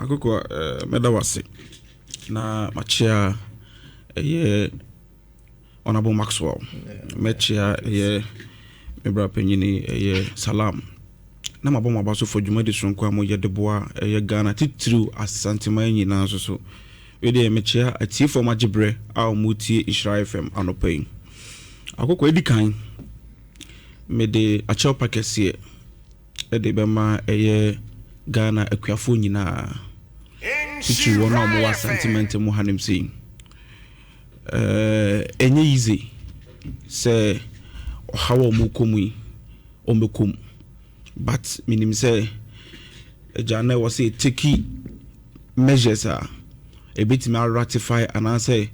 Akoko, mɛda wase na makyea ɛyɛ Honorable Maxwell, mɛkyea ɛyɛ me bra panyini ɛyɛ Salam, na mabɔ mo aba so fɔ dwumadi soronko a moyɛ de boa ɛyɛ Ghana, titiriw Asanteman nyinaa nso so. Wei deɛ, mekyea atiefoɔ magye berɛ a wɔtie Nhyira FM anɔpa yi. Akoko, edi kan, mede akyɛw pa kɛseɛ ɛde bɛma ɛyɛ Ghana akuafoɔ nyinaa, titiriw wɔn a wɔwɔ Asanteman mu hanom sei. Ɛnyɛ easy sɛ ɔhaw a wɔkɔ mu yi wɔbɛkɔ mu, but menim sɛ agya na ɛwɔ sɛ take measures a ɛbɛtumi arectify anaasɛ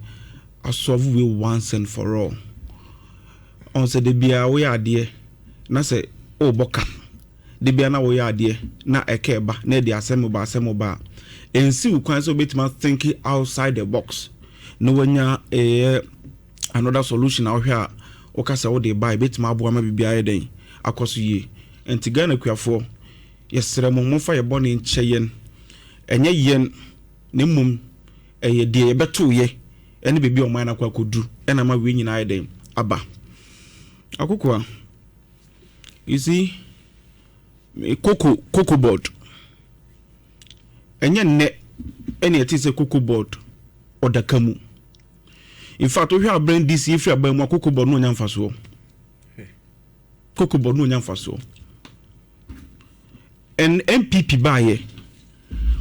asolve wei once and for all. Ɔn sɛ de biara woyɛ adeɛ na sɛ ɔrebɔ ka de biara na woyɛ adeɛ na ɛka ɛba na ɛde asɛm ba, asɛm ba a, ɛnsi wo kwan sɛ wobɛtumi think outside the box na wanya ɛyɛ another solution a wohwɛ a woka sɛ wode ba, ɛbɛtumi aboa ma biribiara yɛ dɛn akɔ so yie. Nti Ghana kuafoɔ, yɛsrɛ mo, momfa yɛ bɔne nkyɛ yɛn. Ɛnyɛ yɛn na mmom ɛyɛ deɛ yɛbɛtooyɛ ɛne baabi a ɔman no akɔ akɔdu ɛna ma wei nyinaa yɛ dɛn aba. Akokoa, you see, cocoa board, ɛnyɛ nnɛ ɛne ɛte sɛ Cocoa Board ɔdaka mu. In fact, wohwɛ aberɛ NDC efiri aban mu a, Cocoa Board no ɔnya mfasoɔ, Cocoa Board no ɔnya mfasoɔ. And NPP baayɛ,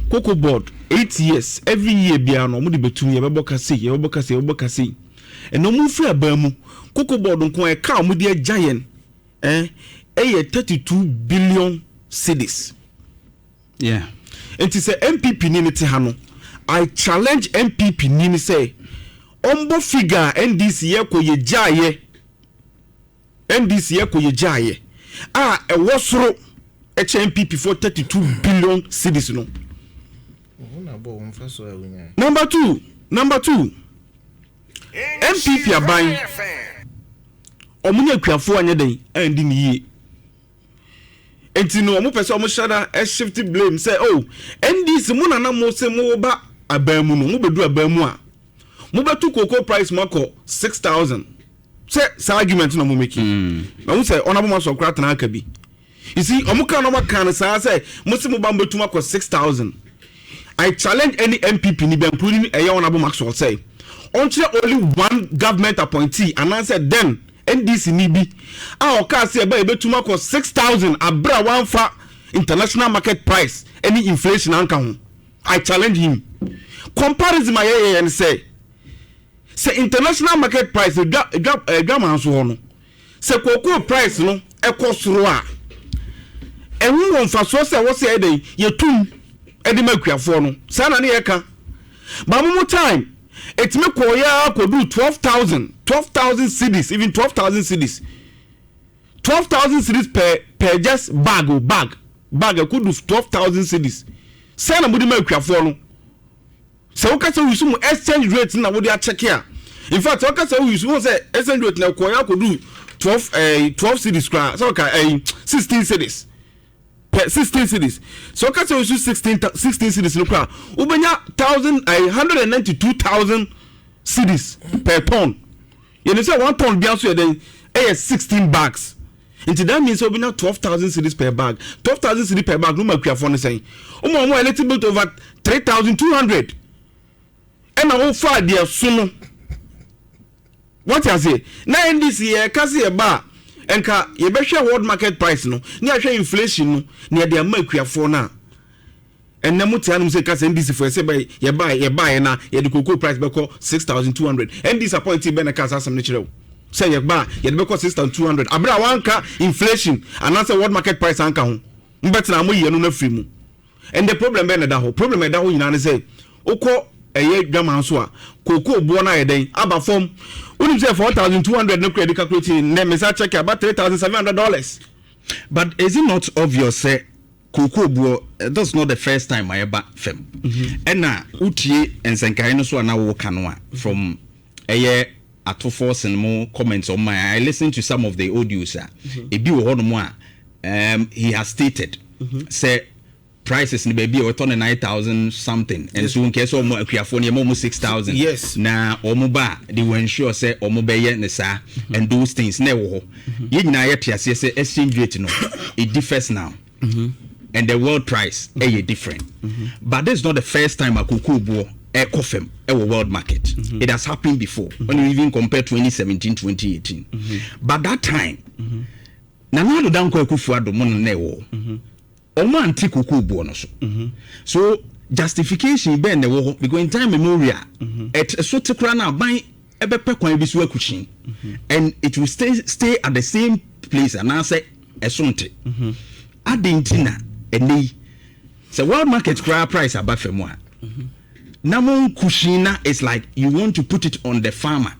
Cocoa Board 8 years, every year biara no ɔmo de bɛtum, yɛbɛbɔ kase, yɛbɛbɔ kase, yɛbɛbɔ kase. Ɛna ɔmo firi aban mu, Cocoa Board nko ɛka a ɔmo de agya yɛn ɛyɛ 32 billion cedis. Nti sɛ NPP ni ne te ha no, I challenge NPP ni ne sɛ ɔmbɔ figure a NDC yɛ kɔ yɛ gyaayɛ, NDC yɛ kɔ yɛ gyaayɛ a ɛwɔ soro ɛkyɛ NPP for 32 billion cedis no. Number two, NPP aban, ɔmo ne akuafoɔ anyɛ den ɛndi ne yie, nti no ɔmo pɛ sɛ ɔmo hyɛ da ɛshift blame sɛ, oh, NDC mo nana mo sɛ mo ba aban mu no, mo bɛdu aban mu a, mo bɛto cocoa price mo akɔ 6,000. Sɛ saa argument na ɔmo make na ɔmo sɛ ɔnabɔ mo asɔ koraa tena aka bi. You see, ɔmo kan na ɔmo aka no saa sɛ mo sɛ mo ba mo bɛtum akɔ 6,000. I challenge any NPP ni bɛ, including ɛyɛ Honourable Maxwell, sɛ ɔnkyerɛ only one government appointee anaasɛ then NDC ni bi a ɔkaa sɛ ɛbɛ yɛbɛtum akɔ 6,000 abere a wɔamfa international market price ɛne inflation anka ho. I challenge him. Comparison a yɛyɛ yɛn sɛ international market price edwa edwa edwa maa so hɔ no, sɛ cocoa price no ɛkɔ soro a, ɛho wɔ mfasoɔ sɛ ɛwɔ sɛ ɛdɛn yɛtum ɛde ma akuafoɔ no. Saa na ne yɛka baamu time ɛtumi kɔɔ yɛ akɔdu 12,000, 12,000 cedis, even 12,000 cedis, 12,000 cedis per just bag o bag ɛkɔdu 12,000 cedis. Sɛ na mode ma akuafoɔ no, sɛ woka sɛ wouse mu exchange rate na wode akyɛke a, in fact, sɛ woka sɛ wouse wo sɛ exchange rate na ɛkɔɔ yɛ akɔdu 12 12 cedis koraa, sɛ woka 16 cedis per 16 cedis, sɛ woka sɛ wouse 16 cedis no koraa, wobɛnya thousand 192,000 cedis per ton. Yɛne sɛ 1 ton bia nso yɛ dɛn? Ɛyɛ 16 bags. Nti that means sɛ wobɛnya 12,000 cedis per bag. 12,000 cedis per bag no ma akuafoɔ no sɛn? Woma ɔmo a little bit over 3,200. Ɛna wofa deɛ so no, wɔte ase na NDC yɛka se yɛba a, nka yɛbɛhwɛ world market price no ne yɛahwɛ inflation no ne yɛde ama akuafoɔ no a, ɛnɛ mo tia nom sɛ kasa NDC fo ɛsɛ bɛ yɛba yɛba yɛ na yɛde cocoa price bɛkɔ 6,200. NDC appointee bɛ na ka saa asɛm no kyerɛ wo sɛ yɛba a yɛde bɛkɔ 6,200 abere a wanka inflation anaasɛ world market price anka ho? Mbɛtena mo yɛ no no afiri mu. And the problem bɛn na ɛda hɔ? Problem ɛda hɔ nyinaa ne sɛ wokɔ ɛyɛ dwama nso a, cocoa boɔ no ayɛ dɛn aba fam. Wonim sɛ 4,200 no kora yɛde calculate nnɛ, mesa check, aba $3,700. But is it not obvious sɛ cocoa boɔ, that's not the first time ayɛba fam? Ɛna wotie nsɛnkae no so a na woka no a, from ɛyɛ atofoɔ sen mo comments on my, I listen to some of the audios a ebi wɔ hɔnom a he has stated sɛ Prices no, baabi a wɔtɔ no 9,000 something, and so nkɛ sɛ ɔmo akuafoɔ no, yɛma ɔmo 6,000 na ɔmo ba a, they will ensure sɛ ɔmo bɛyɛ ne saa and those things na ɛwɔ hɔ. Yɛn nyinaa yɛte aseɛ sɛ exchange rate no, it differs now and the world price ɛyɛ different, but this is not the first time a cocoa boɔ ɛkɔ fam ɛwɔ world market. It has happened before when you even compare 2017, 2018, but that time Nana Addo Dankwa Akufo Addo mo no na ɛwɔ ɔmo ante cocoa boɔ no so. So justification bɛn na ɛwɔ hɔ? Because in time memorial, ɛt so te koraa na aban ɛbɛpɛ kwan bi so akukyin and it will stay at the same place anaasɛ ɛso nte adi. Nti na ɛnɛ yi sɛ world market koraa price aba fam a, na mo nkusin na it's like you want to put it on the farmer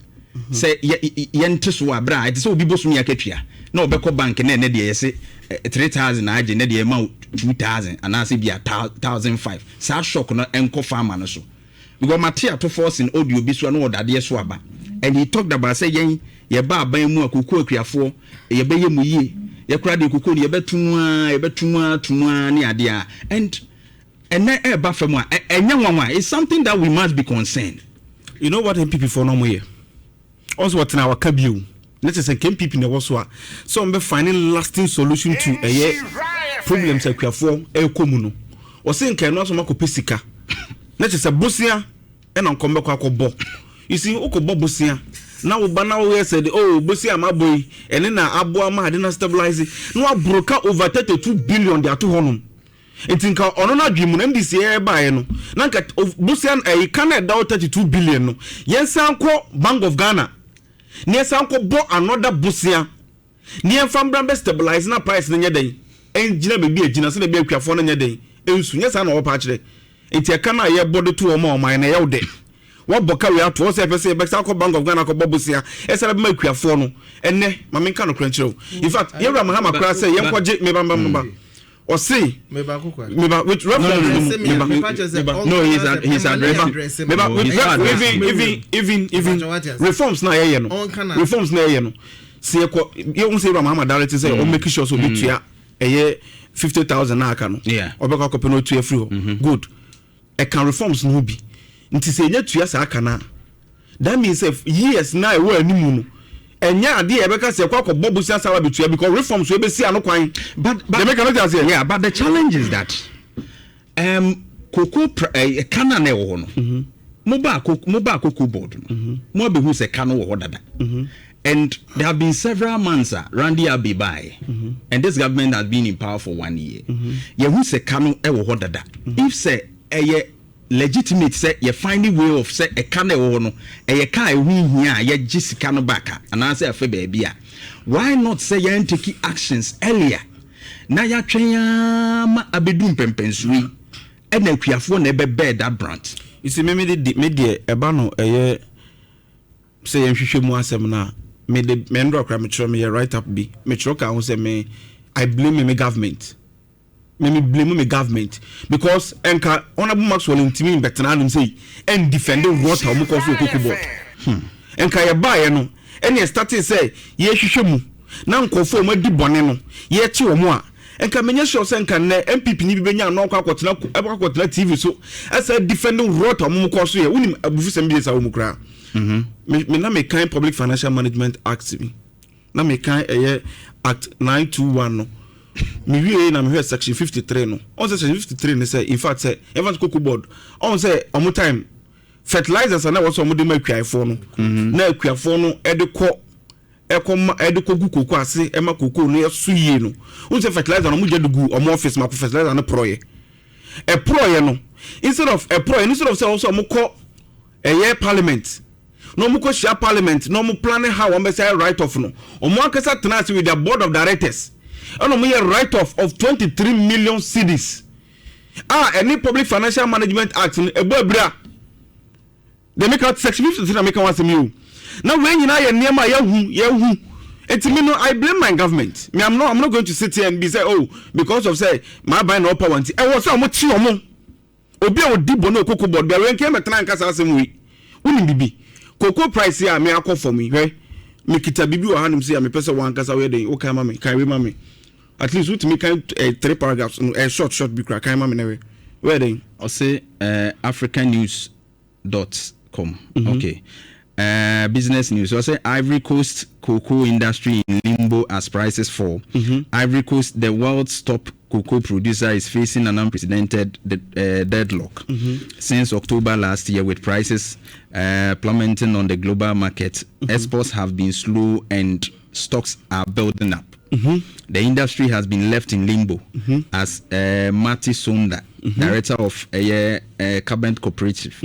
sɛ yɛ yɛnte so a, bere a ɛte sɛ obi bosom yɛ akatua na ɔbɛkɔ bank na ɛnɛ deɛ yɛsɛ 3,000 na agye, ne deɛ ɛma wo 2,000 anaasɛ bi a 1,500. Saa shock no ɛnkɔ farmer no so, because mate Ato Forson audio bi so a na ɔda adeɛ so aba and he talked about sɛ yɛn yɛba aban mu a, koko akuafoɔ yɛbɛyɛ mu yie, yɛkora deɛ koko no yɛbɛtum a, yɛbɛtum a tum a ne adeɛ a, and ɛnɛ ɛɛba fam a, ɛnyɛ nwanwa. It's something that we must be concerned. You know what NPP foɔ no, ɔmo yɛ ɔnso wɔtena waka bio ne kyerɛ sɛ nka NPP na ɛwɔ so a, sɛ ɔmo bɛ find lasting solution to ɛyɛ problems akuafoɔ ɛrekɔ mu no, ɔsɛ nka ɛno aso ɔmo akɔpɛ sika ne kyerɛ sɛ bosia ɛna nkɔm bɛkɔ akɔbɔ. You see, wokɔbɔ bosia na woba na woyɛ sɛ de, oh, bosia ama bɔ yi, ɛne na aboa ma ade na stabilize na waboroka over 32 billion de ato hɔnom. Nti nka ɔno no adwene mu no, NDC ɛbaeɛ no, na nka bosia ɛyi ka na ɛda hɔ 32 billion no, yɛnsan kɔ Bank of Ghana na yɛnsan kɔ bɔ another bosia na yɛnfa mbra bɛ stabilize na price no nyɛ dɛn, ɛngyina baabi a gyina sɛdeɛ bi akuafoɔ no nyɛ dɛn ɛnsu nyɛ saa na wɔpa akyerɛ. Nti ɛka no a yɛbɔ de to wɔn a ɔman no ɛyɛ wo dɛ wɔbɔ ka wei ato hɔ sɛ ɛpɛ sɛ yɛbɛsa akɔ Bank of Ghana akɔbɔ bosia ɛsɛ bɛma akuafoɔ no. Ɛnɛ ma menka nokorɛ nkyerɛ wo, in fact, yɛwura Mahama koraa sɛ yɛnkɔgye meba meba meba, ɔse meba with reference no mu, meba. No, he's addressing. Meba with even even even reforms na yɛyɛ no, reforms na yɛyɛ no, sɛ yɛkɔ yɛhu sɛ yɛwura Mahama direct sɛ ɔm make sure sɛ ɔbɛtua ɛyɛ 50,000 na aka no, ɔbɛkɔ akɔpɛ no ɔtua firi hɔ. Good, ɛka reforms no ho bi. Nti sɛ ɛnya tua saa aka no a, that means sɛ years na ɛwɔ animu no, ɛnyɛ adeɛ yɛbɛka sɛ ɛkɔ akɔbɔ bosia saa bɛtua because reforms so ɛbɛsi ano kwan. But deɛ meka no te aseɛ. Yeah, but the challenge is that cocoa ka na na ɛwɔ hɔ no, mo ba cocoa board no, mo abɛhu sɛ ka no wɔ hɔ dada and there have been several months a Randy Abbey by and this government has been in power for one year. Yɛhu sɛ ka no ɛwɔ hɔ dada. If sɛ ɛyɛ legitimate sɛ yɛ find a way of sɛ ɛka no ɛwɔ hɔ no, ɛyɛ ka a ɛho hia a yɛgye sika no back a, anaasɛ afɛ baabi a, why not sɛ yɛn take actions earlier na yɛatwɛn ara ma abɛdu mpɛmpɛnsoɔ yi ɛna akuafoɔ na ɛbɛbɛɛ that brand? You see, me de me deɛ, ɛba no ɛyɛ sɛ yɛnhwehwɛ mu asɛm no a, mede mɛndɔ akora metwerɛ meyɛ write up bi, metwerɛ ka ho sɛ me I blame me government, me blame me government because nka Honourable Maxwell ntumi mbɛtena anom sɛ ɛn defend what a wɔn kɔ so wɔ cocoa board. Nka yɛbaeɛ no, ɛne ɛstart sɛ yɛhwehwɛ mu na nkɔfoɔ a wɔn adi bɔne no yɛkye wɔn a, nka menyɛ sure sɛ nka nnɛ NPP ni bi bɛnya ano akɔ akɔtena TV so ɛsɛ defend what a wɔn kɔ so yɛ. Wonim abufusɛm bi yɛ saa wɔ mu koraa. Me na mekan Public Financial Management Act bi na mekan ɛyɛ Act 921 no, mewie na mehwɛ section 53 no. Ɔn sɛ section 53 ne sɛ, in fact, sɛ ɛfa cocoa board, ɔn sɛ ɔmo time fertilizers a na ɛwɔ sɛ ɔmo de ma akuafoɔ no na akuafoɔ no ɛde kɔ ɛkɔ ma ɛde kɔ gu koko ase ɛma koko no ɛso yie no, n sɛ fertilizer no ɔmo gya de gu ɔmo office ma ko fertilizer no porɔyɛ, ɛporɔyɛ no, instead of ɛporɔyɛ no, instead of sɛ ɔsɛ ɔmo kɔ ɛyɛ parliament na ɔmo kɔ hyia parliament na ɔmo plan how wɔn bɛsɛ write off no, ɔmo ankasa tena ase with their board of directors ɛna ɔmo yɛ write off of 23 million cedis a ɛne Public Financial Management Act no ɛbɔ abira. Deɛ meka, section 53 na meka ho asɛm yi o. Na wei nyinaa yɛ nneɛma a yɛhu yɛhu. Eti mi no, I blame my government. Me, I'm not going to sit here and be say, oh, because of say my buy na ɔpa wɔn ti ɛwɔ sɛ ɔmo kyi ɔmo obi a odi bɔ ne cocoa board biara nkɛn mɛtena nkasa asɛm wei. Wonim bibi cocoa price yi a me akɔ fam yi, hwɛ, mekita bibi wɔ hanom si a mepɛ sɛ wɔn ankasa wɔyɛ den. Wokan ma me, kan wei ma me. At least wotumi kan three paragraphs no, short short bi kura kan ma me na wɛ wɛ den. Ɔse africanews.com. Okay. Business news. Ɔse Ivory Coast cocoa industry in limbo as prices fall. Ivory Coast, the world's top cocoa producer, is facing an unprecedented deadlock since October last year, with prices plummeting on the global market. Exports have been slow and stocks are building up. The industry has been left in limbo as Marty Sonda, director of Carbon Cooperative.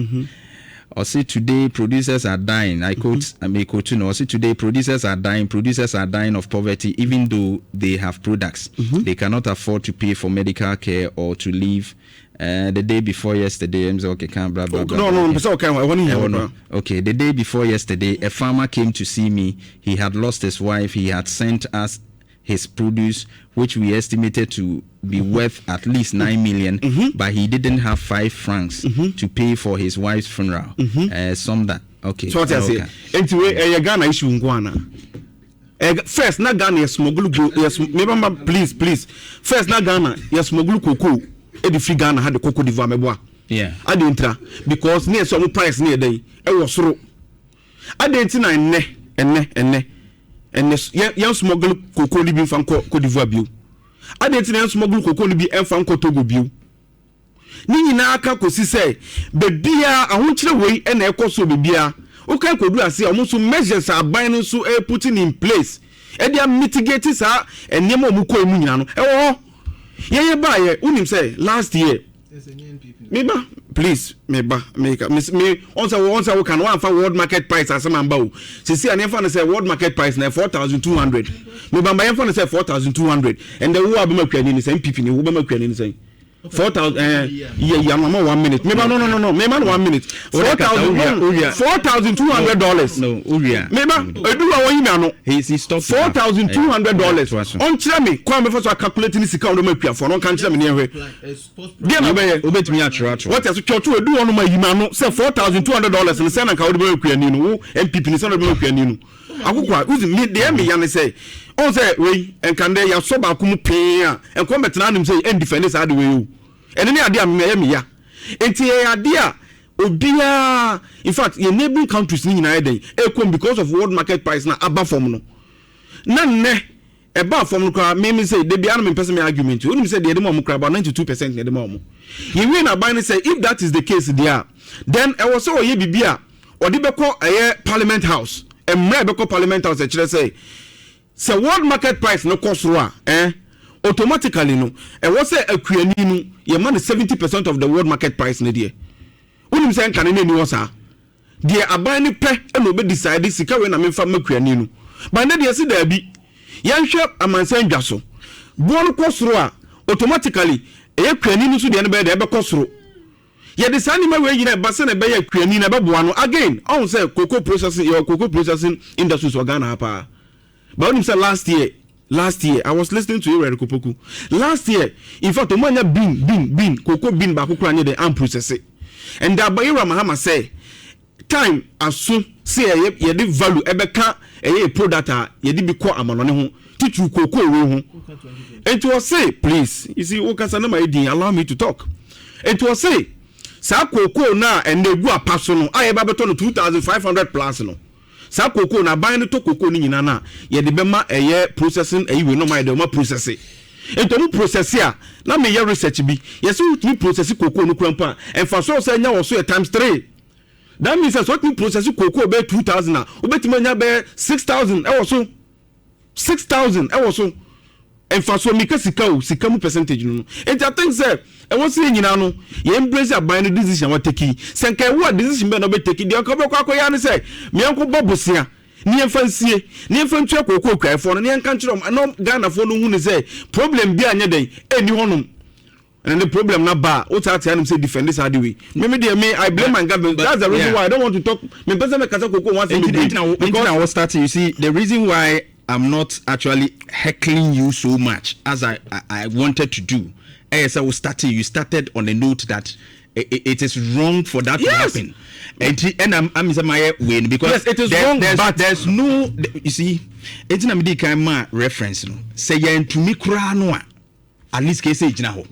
Ɔse today producers are dying. I quote, I may quote you. Ɔse today producers are dying. Producers are dying of poverty, even though they have products. They cannot afford to pay for medical care or to live. The day before yesterday, I'm okay, can't blah blah blah. No, no, okay, I want to hear. No. Okay, the day before yesterday, a farmer came to see me. He had lost his wife. He had sent us his produce, which we estimated to be worth at least 9 million, but he didn't have 5 francs to pay for his wife's funeral. Some that okay. So what I say? Enti we ɛyɛ Ghana issue nko ana? First na Ghana yɛ smuggle go yɛ mebamba, please, please. First na Ghana yɛ smuggle cocoa ɛde fi Ghana ha de kɔ Cote d'Ivoire, mɛboa. Adi ntra because ne yɛ sɛ ɔmo price ne yɛ dɛn ɛwɔ soro. Adi nti na ɛnɛ yɛn smuggle cocoa ni bi nfa nkɔ Cote d'Ivoire bio? Adi nti na yɛn smuggle cocoa ni bi ɛnfa nkɔ Togo bio? Ne nyinaa ka kɔsi sɛ beebiara ahokyerɛ wei ɛna ɛkɔ so beebiara. Woka kɔdu ase a, ɔmo nso measures a aban no nso ɛyɛ putting in place ɛde a mitigate saa nneɛma a ɔmo kɔ emu nyinaa no ɛwɔ hɔ. Yɛyɛ baayɛ, wonim sɛ last year, meba, please, meba, meka me ɔn sɛ woka no woamfa world market price asɛm amba o. Sisi a yɛmfa no sɛ world market price na 4,200. Meba mba, yɛmfa no sɛ 4,200. Ɛndɛ wo a bɛma kuani ne sɛ NPP ne wo bɛma kuani ne sɛn? 4,000 yɛ yɛ ama one minute, meba. No, no, no, no, meba no one minute. 4,000, no, $4,200. No, owia. Meba edu a wɔyi mi ano. He stop. $4,200. Ɔnkyerɛ mi kwan bɛfa so a calculate ni sika ɔdɔm akuafoɔ no, ɔnka nkyerɛ mi ne ɛhwɛ deɛ na bɛyɛ. Obetumi atwerɛ ato. Wɔte so twɛtwo edu hɔ nom ayi mi ano sɛ $4,200 no sɛ na nka wɔde bɛma akuani no, wo NPP ni sɛ na wɔde bɛma akuani no akoko a uzi mi deɛ mi ya ne sɛ ɔn sɛ wei nkandɛ yasɔ baako mu pii a nkɔm bɛtena anim sɛ ɛn defend saa de wei o. Ɛne ne adeɛ a mi ɛyɛ mi ya nti ɛyɛ adeɛ a obiara, in fact, yɛ neighboring countries ni nyinaa yɛ dɛn ɛkɔm because of world market price na aba fam no. Na nnɛ ɛba fam no koraa, mímí sɛ debi anam mpɛ sɛ mi argument, onim sɛ deɛ ɛde ma ɔmo koraa about 92% na ɛde ma ɔmo. Yɛwie na aban no sɛ if that is the case deɛ a, then ɛwɔ sɛ ɔyɛ bibi a ɔde bɛkɔ ɛyɛ Parliament House, mmerɛ ɛbɛkɔ Parliament House, ɛkyerɛ sɛ world market price no kɔ soro a, automatically no ɛwɔ sɛ akuani no yɛma no 70% of the world market price no. Deɛ wonim sɛ nkane no ani hɔ saa deɛ, aban no pɛ ɛna obe decide sika wei na memfa ma kuani no ba. Ne deɛ si daabi, yɛnhwɛ amansan dwa so boɔ no kɔ soro a, automatically ɛyɛ kuani no nso deɛ no bɛyɛ deɛ ɛbɛkɔ soro. Yɛde saa nneɛma wei nyinaa ɛba sɛ na ɛbɛyɛ kuani na ɛbɛboa no. Again, ɔhun sɛ cocoa processing, yɛwɔ cocoa processing industries wɔ Ghana ha paa, but wonim sɛ last year I was listening to Eric Opoku last year. In fact, ɔmo anya bean cocoa bean baako kora nye de am process it. And Abayira Mahama sɛ time aso sɛ yɛyɛ yɛde value ɛbɛka ɛyɛ yɛ product a yɛde bi kɔ amanɔne ho, titiri cocoa wei ho. Nti ɔse, please, you see, wokasa na ma yɛ din, allow me to talk. Nti ɔse saa cocoa na ɛnna egu apa so no a yɛba bɛtɔ no 2,500 plus no, saa cocoa na aban no tɔ cocoa no nyinaa na yɛde bɛma ɛyɛ processing ɛyi wei no ma yɛde ɔma process. Nti ɔmo process a, na meyɛ research bi, yɛsɛ wotumi process cocoa no kura mpo a, ɛnfa so sɛ ɛnya wɔ so yɛ times three. That means sɛ wotumi process cocoa bɛyɛ 2,000 a, wobɛtumi anya bɛyɛ 6,000 ɛwɔ so, 6,000 ɛwɔ so nfa so. Mika sika o, sika mu percentage no. Nti I think sɛ ɛwɔ sɛ yɛn nyinaa no yɛn embrace aban no decision wa take. Sɛ nka ɛwɔ a decision bɛn na ɔbɛ take deɛ, nka ɔbɛkɔ akɔyɛ ano sɛ mìɛnko bɔ bosia ne yɛnfa nsie ne yɛnfa ntua kooko okuafoɔ no ne yɛnka nkyerɛ ɔmo ɛna Ghanafoɔ no hu ne sɛ problem bi anyɛ dɛn ɛnni hɔnom. And the problem na ba o ta tia nim sɛ defend saa de wei. Me deɛ, me, I blame my government. That's the reason why I don't want to talk. Me mpɛ sɛ me kasa kooko wɔn asɛm bebree. Because I was starting, you see, the reason why I'm not actually heckling you so much as I wanted to do, ɛyɛ sɛ wo starting, you started on a note that It is wrong for that to happen. Enti ɛna ami sɛ mayɛ wei no because Yes, it is wrong, but- there's no, you see, enti na mede kan ma reference no sɛ yɛntumi koraa no a, at least kɛsɛ gyina hɔ,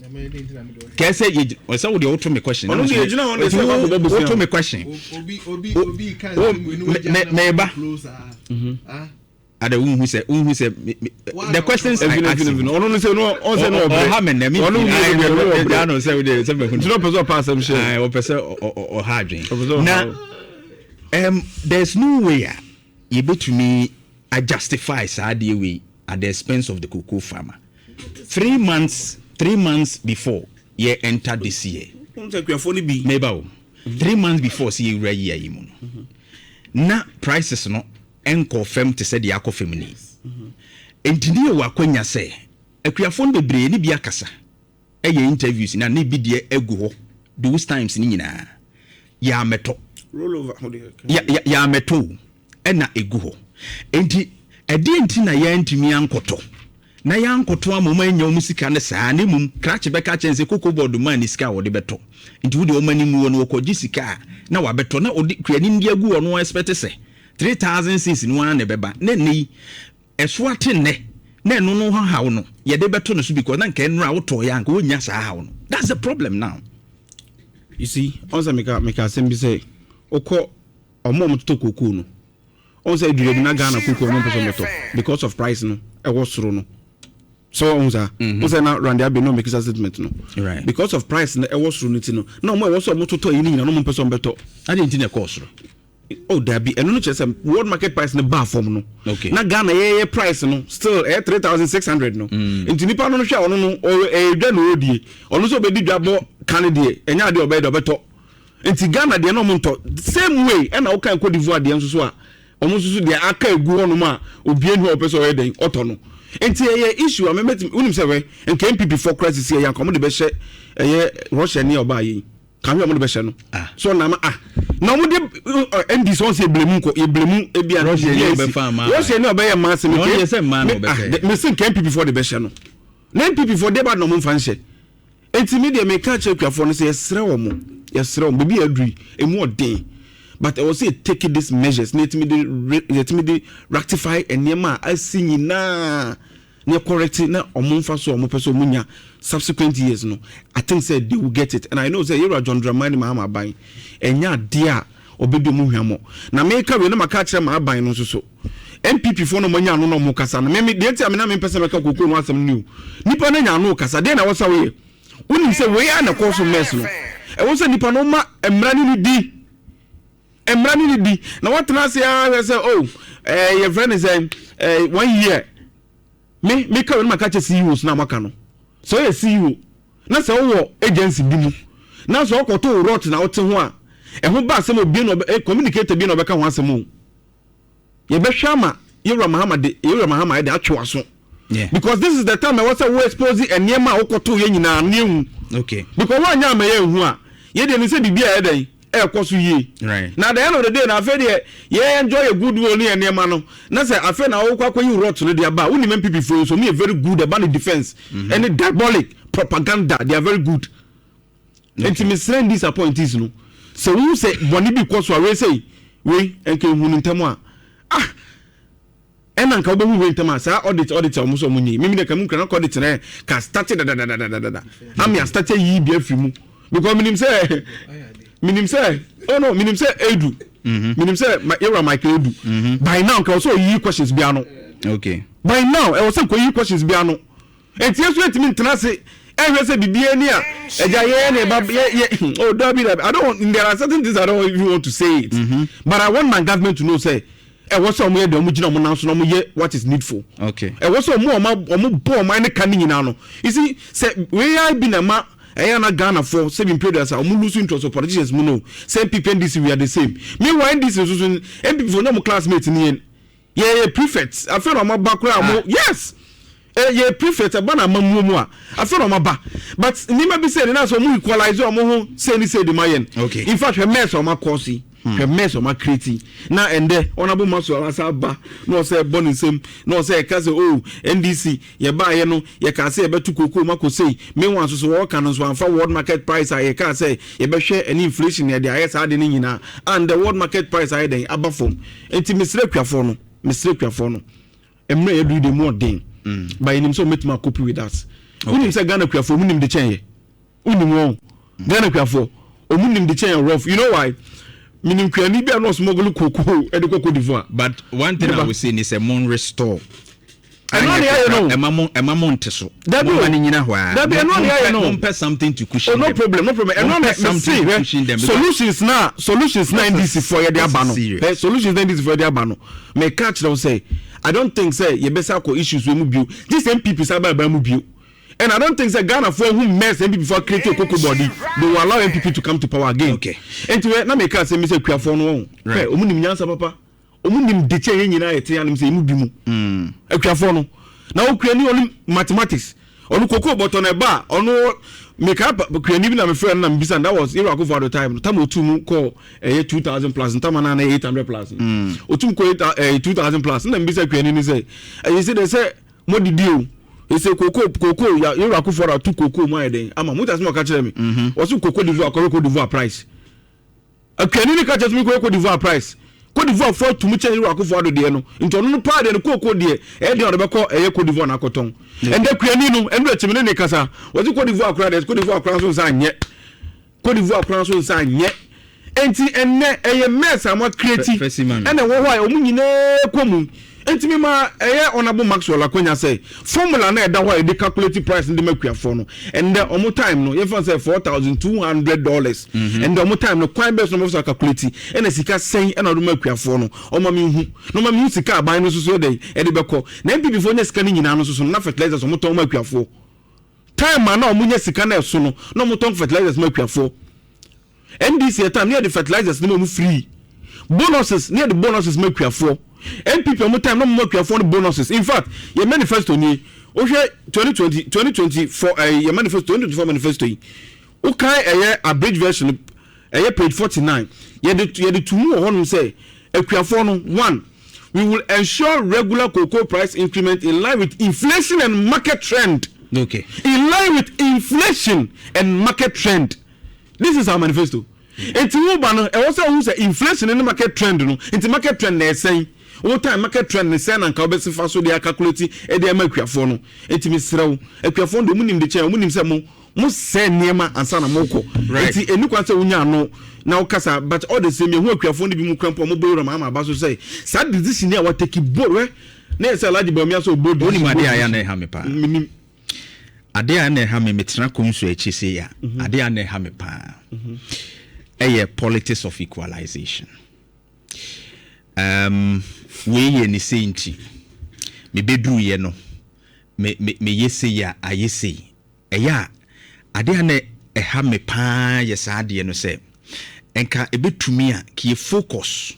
kɛsɛ yɛ ɔsɛ wo deɛ woto me question. Ɔno deɛ gyina hɔ no sɛ ɛkɔ akɔbɔ bosea. Woto me question. Obi obi ka meba. Ada, wohu sɛ the questions I ask him. Ɔno no sɛ no ɔnsɛ no ɔbrɛ. Ɔha me nnɛ me Ɔno wie deɛ no ɔbrɛ. Ano sɛ wode sɛ mahu. Nti na ɔpɛ sɛ ɔpa asɛm hyɛ. Aye, wɔpɛ sɛ ɔha adwen. Ɔpɛ sɛ ɔha Na wo. There's no way a yɛbɛtumi a justify saa adeɛ wei at the expense of the cocoa farmer. 3 months, 3 months before yɛ enter this year. Wohu sɛ akuafoɔ no bi meba o, 3 months before sɛ yɛwura yi ayi mu no, na prices no ɛnkɔ fam te sɛ deɛ akɔ fam ni. Nti ne yɛwɔ akwanya sɛ akuafoɔ no bebree ne bi akasa, ɛyɛ interviews na ne bi deɛ agu hɔ. Those times ne nyinaa yɛamɛtɔ. Roll over ho deɛ. Yɛamɛtɔ o, ɛna ɛgu hɔ. Nti ɛdeɛ nti na yɛntumi ankɔtɔ na yɛankɔtɔ ama ɔma anya ɔmo sika no saa? Ne mmom krakye bɛka kyɛn sɛ Cocoa Board maa ne sika a wɔde bɛtɔ, nti wode ɔma no mu no, wɔkɔgye sika a na wabɛtɔ na ɔde kuani no de agu hɔ no, expect sɛ 3,006 no ara na ɛbɛba. Na ɛnɛ yi ɛso ate nnɛ na ɛno no haw no yɛde bɛto no so, because na nka ɛnora wotɔɔ yɛ anka wɔnnya saa haw no. That's the problem now. You see, ɔn sɛ meka asɛm bi sɛ wokɔ ɔmo a ɔmo totɔ kookoo no, ɔn sɛ adwuma bi na Ghana kookoo ɔmo mpɛ sɛ ɔmo tɔ because of price no ɛwɔ soro no. So ɔn saa ɔn sɛ na Randy Abbey na ɔmo kisa statement no because of price no ɛwɔ soro no ti no, na ɔmo a ɛwɔ sɛ ɔmo totɔ yi ne nyinaa no, ɔmo mpɛ sɛ ɔmo bɛtɔ. Ade nti na ɛkɔɔ soro? Oh dabi, ɛno no kyerɛ sɛ world market price no baa fam no, na Ghana yɛyɛ price no still ɛyɛ 3,600 no. Nti nipa no hwɛ a, ɔno no ɛyɛ dwa na ɔredie, ɔno nso ɔbɛdi dwa bɔ ka no deɛ, ɛnyɛ adeɛ ɔbɛyɛ deɛ ɔbɛtɔ. Nti Ghana deɛ na ɔmo ntɔ. Same way ɛna woka Cote d'Ivoire deɛ nso so a, ɔmo nso so deɛ aka egu hɔnom a obie ni hɔ a ɔpɛ sɛ ɔyɛ dɛn ɔtɔ no. Nti ɛyɛ issue a mɛmɛtumi wonim sɛ wɛ nka NPP fɔ kora sisi ɛyɛ anka ɔmo de bɛhyɛ ɛyɛ Russia ni a ɔbaa yɛ yi kan hwɛ, ɔmo de bɛhyɛ no. So ɔnam ah na ɔmo de NDC ɔn sɛ eblemu nkɔ eblemu ebi a Russia ni ɔbɛfa ama. Russia ni ɔbɛyɛ mmaa sɛ Na ɔno yɛ sɛ mmaa na ɔbɛpɛ. Mesi nka NPP fɔ de bɛhyɛ no, na NPP fɔ de ba na ɔmo nfa nhyɛ. Nti mi deɛ meka kyerɛ kuafoɔ no sɛ yɛsrɛ wɔn, yɛsrɛ wɔn, beebi a aduru yi emu ɔden, but ɛwɔ sɛ yɛ take these measures na yɛtumi de rectify nneɛma a asi nyinaa na yɛ correct na ɔmo nfa so a ɔmo pɛ sɛ ɔmo nya subsequent years no. I think say they will get it, and I know say yɛwura John Dramani Mahama aban ɛnya adeɛ a ɔbɛdi ɔmo hwamɔ. Na meka wei na maka akyerɛ maa aban no nso so, NPP foɔ na ɔmo anya ano na ɔmo kasa no. Meme deɛ nti a me na mempɛ sɛ mɛka koko ho asɛm no o, nipa no anya ano kasa deɛ na ɛwɔ sɛ woyɛ, wonim sɛ wei a na ɛkɔ so mess no, ɛwɔ sɛ nipa no ma mmara ne ne di, mmara ne ne di na watena ase ara hwɛ sɛ oh yɛfrɛ ne sɛ one year. Me meka wei na maka kyerɛ CEOs na maka no sɛ ɔyɛ CEO na sɛ wowɔ agency bi mu na sɛ ɔkɔto wo rot na wote ho a, ɛho ba asɛm, obie na communicator bi na ɔbɛka ho asɛm o, yɛbɛhwɛ ama yɛwura Mahama de, yɛwura Mahama yɛ de atwe w'aso because this is the time ɛwɔ sɛ wo expose nneɛma a wokɔto yɛ nyinaa no yɛhu because woanyɛ ama yɛ nhu a, yɛdeɛ ne sɛ biribi a ɛyɛ dɛn ɛɛkɔ so yie. Na at the end of the day na afei deɛ yɛ enjoy yɛ good will ne yɛ nneɛma no, na sɛ afei na wokɔ akɔyi rot no de aba a, wonim NPP foɔ nso ɔmo yɛ very good ɛba ne defence ɛne diabolic propaganda, they are very good. Nti mesrɛ these appointees no sɛ wohu sɛ bɔne bi kɔ so a, wei sɛ wei nka ehu no ntɛm a, ah, ɛna nka wobɛhu wei ntɛm a, saa audit a ɔmo sɛ ɔmo nyi mimi de ka mu nkira na audit na ka start dadadadadada ami a start yi bi afiri mu, because minim sɛ oh no, minim sɛ Edu, minim sɛ yɛwura Michael Edu, by now nka ɔsɛ oyi questions bi ano. By now ɛwɔ sɛ nka oyi questions bi ano. Eti esu etimi ntena ase ɛhwɛ sɛ bibi ani a ɛgya yɛ na ɛba yɛ yɛ. Oh dabi dabi, I don't, there are certain things I don't even want to say it, but I want my government to know say ɛwɔ sɛ ɔmo yɛ deɛ ɔmo gyina ɔmo nan so na ɔmo yɛ what is needful. Ɛwɔ sɛ ɔmo bɔ ɔmo ne ka ne nyinaa no. You see, sɛ wei ara bi na ɛma ɛyɛ na Ghana fo sɛbi mpere sa ɔmo lose interest of politicians mu no sɛ NPP, NDC, we are the same. Meanwhile NDC nso so, NPP fo nyɛ ɔmo classmate ni, yɛn yɛ prefect afei na ɔmo aba koraa ɔmo. Yes, yɛ prefect ɛba na amamuo mu a, afei na ɔmo aba, but nneɛma bi sɛ ne na sɛ ɔmo equalize ɔmo ho sɛ ne sɛ de ma yɛn. In fact, hwɛ mess a ɔmo akɔ so yi. Hwɛ mess ɔma create na ɛndɛ Honourable Maxwell asa aba na ɔsɛ ɛbɔ ne nsam na ɔsɛ ɛka sɛ oh NDC yɛbaayɛ no yɛkaa sɛ yɛbɛto cocoa mu akɔ sei. Meanwhile nso so wɔɔka no nso amfa world market price a yɛkaa sɛ yɛbɛhwɛ ɛne inflation na yɛde ayɛ saa ade no nyinaa a ndɛ world market price ayɛ dɛn aba fam. Nti mesrɛ akuafoɔ no, mesrɛ akuafoɔ no mmerɛ a yɛaduru yi deɛ mu ɔden but yɛnim sɛ wɔbɛtumi a cope with us. Wonim sɛ Ghana akuafoɔ wɔn nim de kyɛn yɛ. Wonim wɔn? Ghana kuafoɔ, wɔn nim de kyɛn yɛn rough. You know why? Menim kuani bi a na ɔsmuggle cocoa de kɔ Cote d'Ivoire. But one thing I will say ni sɛ mon restore. Ɛno ne ayɛ no. Ɛma mo ɛma mo nte so. Dabi o. Mo ma ne nyina hɔ a. Dabi ɛno ne ayɛ no. Mo mpɛ something to cushion oh, no them. problem, no problem. Ɛno ne me se hwɛ solutions na solutions na NDC foɔ yɛ de aba no. Hwɛ solutions na NDC foɔ yɛ de aba no. Mɛ ka kyerɛ wo sɛ I don't think sɛ yɛbɛsa akɔ issues wɔ mu bio. Gye sɛ NPP sa ba aban mu bio. And I don't think sɛ Ghana foɔ ahu mess NPP foɔ create cocoa board yi, they will allow NPP to come to power again. Okay. Nti wɛ na meka asɛm bi sɛ kuafoɔ no wɔn hwɛ ɔmo nim nyansa papa, ɔmo nim de kyɛn yɛn nyinaa yɛte anom sɛ emu bi mu. Akuafoɔ no na okuani ɔnim mathematics, ɔno cocoa bɔtɔ na ɛba a ɔno meka kuani bi na mefrɛ no na mebisa no, that was Ira Akufo Addo time no, tam otu mu kɔ ɛyɛ 2000 plus ntam anaa na 800 plus no. Otum kɔ 2000 plus na mebisa kuani no sɛ ɛyɛ sɛ dɛ sɛ Mo didi o. Ese koko koko ya yɛwura akufo addo ato koko mu ayɛ dɛn ama mo tasem ɔka kyerɛ me. Wɔso koko d'Ivoire kɔhwɛ Cote d'Ivoire price. Akuani ne ka kyerɛ sɛ kɔhwɛ Cote d'Ivoire price. Cote d'Ivoire fo atum kyɛn yɛwura akufo addo deɛ no. Nti ɔno no paa deɛ no koko deɛ ɛyɛ deɛ ɔde bɛkɔ ɛyɛ Cote d'Ivoire na akɔtɔn. Ɛndɛ kuani no ɛnu akyi me ne ne kasa. Wɔse Cote d'Ivoire koraa deɛ Cote d'Ivoire koraa nso nsa anyɛ. Cote d'Ivoire koraa nso nsa anyɛ. Enti ɛnnɛ ɛyɛ mess a moacreate ɛna ɛwɔ hɔ a wɔn nyinaa kɔ mu. Enti mema ɛyɛ Honourable Maxwell akwanya sɛ formula no a ɛda hɔ a yɛde calculate price no de ma akuafoɔ no, ɛnnɛ wɔn time no yɛmfa no sɛ $4,200, ɛnnɛ wɔn time no kwan bɛn so na wɔbɛfa so acalculate ɛna sika sɛn ɛna wɔde ma akuafoɔ no, wɔma menhu na wɔma menhu sika a aban no nso so yɛ dɛn ɛde bɛkɔ. Na NPP foɔ nya sika no nyinaa no nso so no na fertilizers wɔtɔn ma akuafoɔ. Time a na wɔnya sika no ɛso no na wɔtɔn fertilizers ma akuafoɔ. NDC yɛ time na yɛde fertilizers no ma wɔn free. Bonuses na yɛde bonuses ma akuafoɔ. NPP wɔn time na wɔn ma akuafoɔ no bonuses. In fact, yɛ manifesto nie. Wohwɛ 2020 2024 ɛɛ yɛ manifesto 2024 manifesto yi. Wokan ɛyɛ abridged version no ɛyɛ page 49. Yɛde yɛde to mu wɔ hɔnom sɛ akuafoɔ no one we will ensure regular cocoa price increment in line with inflation and market trend. Okay. In line with inflation and market trend. This is our manifesto. Nti wo ba no, ɛwɔ sɛ wohu sɛ inflation ne market trend no, nti market trend na ɛsɛn. Wo time market trend ne sɛn na nka wobɛsi fa so de acalculate de ama akuafoɔ no. Nti mesrɛ wo, akuafoɔ no deɛ wɔn nim de kyɛn, wɔn nim sɛ mo mo sɛe nneɛma ansa na mokɔ. Nti ɛni kwan sɛ wonya ano na wokasa, but all the same yɛhu akuafoɔ no bi mu kura mpo a wɔbɔ Ewura Mahama aba so sɛ saa decision yi a watake bold, hwɛ na yɛ sɛ Alhaji Bawumia sɛ ɔbold decision. Wonim adeɛ a ɛyɛ a na ɛha me paa? Menim. Adeɛ a na ɛha me, metena Komso akyi sei a, adeɛ a na ɛha me paa ɛyɛ politics of equalization. Um, wei yɛ ne sei nti, mebɛduruiɛ no, me, me, meyɛ sei a, ayɛ sei. Ɛyɛ a, adeɛ a na ɛha me paa yɛ saa adeɛ no sɛ, nka ɛbɛtumi a, ka yɛ focus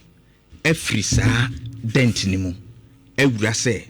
afiri saa dent no mu awura sɛ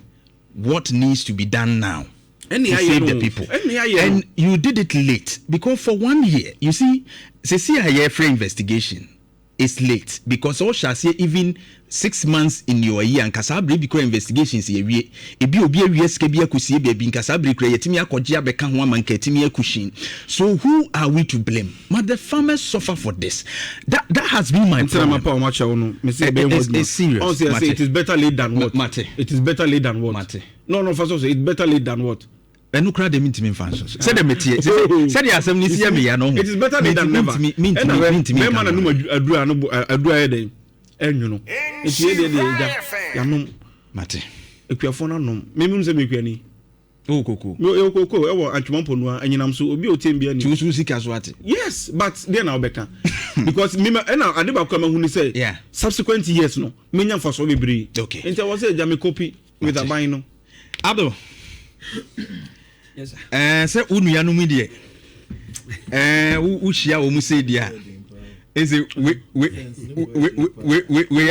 what needs to be done now to save the people and you did it late because for one year you see sɛsi a yɛfrɛ investigation is late because sɛ wohyɛ aseɛ even 6 months in your year nka saa berɛ bi kora investigations yɛwie ebi obi awia sika bi akɔsie baabi nka saa berɛ kora yɛtumi akɔgye abɛka ho ama nka atumi akuhyin. So who are we to blame? Ma the farmers suffer for this. That has been my Nti na problem. mapa wɔn akyɛw no. Mese ɛbɛyɛ ho It's, adwuma. it's serious. Ɔn sɛ yɛsɛ Mate. it is better late than what? Mate. It is better late than what? Mate. No, fa so sɛ it's better late than what? Ɛno koraa de mentumi mfa nso so sɛdeɛ meteɛ sɛdeɛ asɛm no si yɛ meya no ho. It is better late than never. Mentumi Ɛna hwɛ mentumi bɛrima nka na no. nom aduru a no bo aduru ayɛ dɛn ɛnwono. Nti yɛ deɛ deɛ gya yanom. Mate. Akuafoɔ no anom. Mímu sɛ mekuani. Oh, koko. Mi yɛ koko ɛwɔ Antwoma Mponua anyinam so obi a otie mbia ni. Ti wosu sika so ate. Yes, but deɛ na ɔbɛka because mi ma ɛna ade baako a ma hu ni sɛ. Subsequent years no menya nfasoɔ bebree. Okay. Nti ɛwɔ sɛ ɛgya mi copy with aban no. Abdul. Yes sir. Ɛɛ sɛ wo nuanom yi deɛ ɛɛ wo hyia wɔn sei deɛ a ɛsɛ we we we we we we.